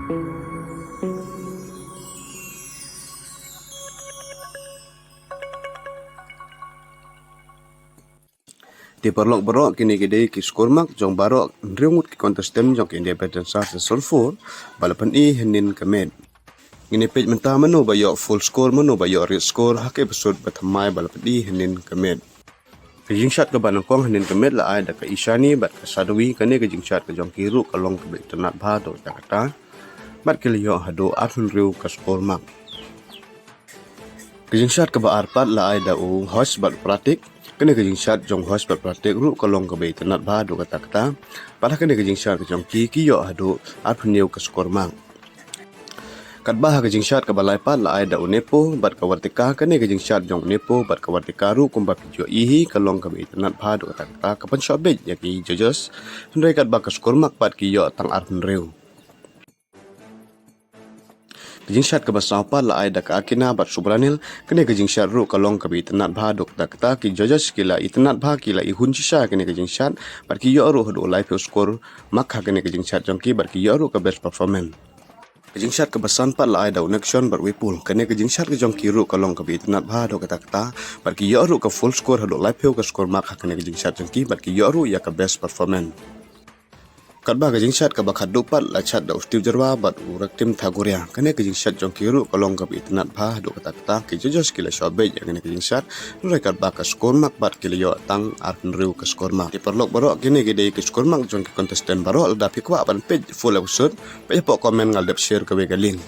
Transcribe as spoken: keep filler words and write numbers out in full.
Te paralok baroh, kine ki dei ki score mark jong baroh hynriew ngut ki contestant jong ki Independent Star Season four ba la pyni hynnin ka miet. Ngin ïa peit mynta mano ba ïoh full score, mano ba ïoh rit score ha ka episode ba thymmai ba la pyni hynnin ka miet. Ka jingshad kaba nyngkong hynnin ka miet la ai da ka Ishani bad ka Sadhvi. Kane ka jingshad ka jong ki ruh ka long kaba itynnad bha haduh katta katta bad ki la ïoh haduh arphew hynriew ka score mark. Ka jingshad kaba ar pat la ai da u Hosh bad Pratik. Kane ka jingshad jong Hosh bad Pratik ruh ka long kaba itynnad bha haduh katta katta bad ha kane ka jingshad ka jong ki, ki ïoh haduh arphew hynñiew ka score mark. Katba ha ka jingshad kaba lai pat la ai da u Nepo bad ka Vartika. Kane ka jingshad jong u Nepo bad ka Vartika ruh kumba phi ju ïohi ka long kaba itynnad bha haduh katta katta, ka pynshah beit ïa ki judges, hynrei katba ka score mark pat ki ïoh tang arphew hynriew. Ka jingshad kaba saw pat la ai da ka Akina bad Subranil. Kane ka jingshad ruh ka long kaba itynnad bha haduh katta katta, ki judges ki la itynnad bha, ki la ihun shisha kane ka jingshad bad ki ïoh ruh haduh laiphew score mark ha kane ka jingshad jong ki bad ki ïoh ruh ka best performance. Ka jingshad kaba san pat la ai da u Nakshon bad Vipul. Kane ka jingshad ka jong ki ruh ka long kaba itynnad bha haduh katta katta bad ki ïoh ruh ka full score haduh laiphew ka score mark ha kane ka jingshad jong ki bad ki ïoh ruh ïa ka best performance. Katba ka jingshad kaba khatduh pat la shad da u Steve Jyrwa bad u Raktim Thagoria. Kane ka jingshad jong ki ruh ka long kaba itynnad bha haduh katta katta, ki judges ki la shah beit ïa kane ka jingshad, hynrei katba ka score mark pat ki la ïoh tang arphew hynriew ka score mark. Te paralok baroh, kine ki dei ki score mark jong ki contestant baroh. Lada phi kwah ban peit full episode, peit hapoh comment, nga la dep share kawei ka link.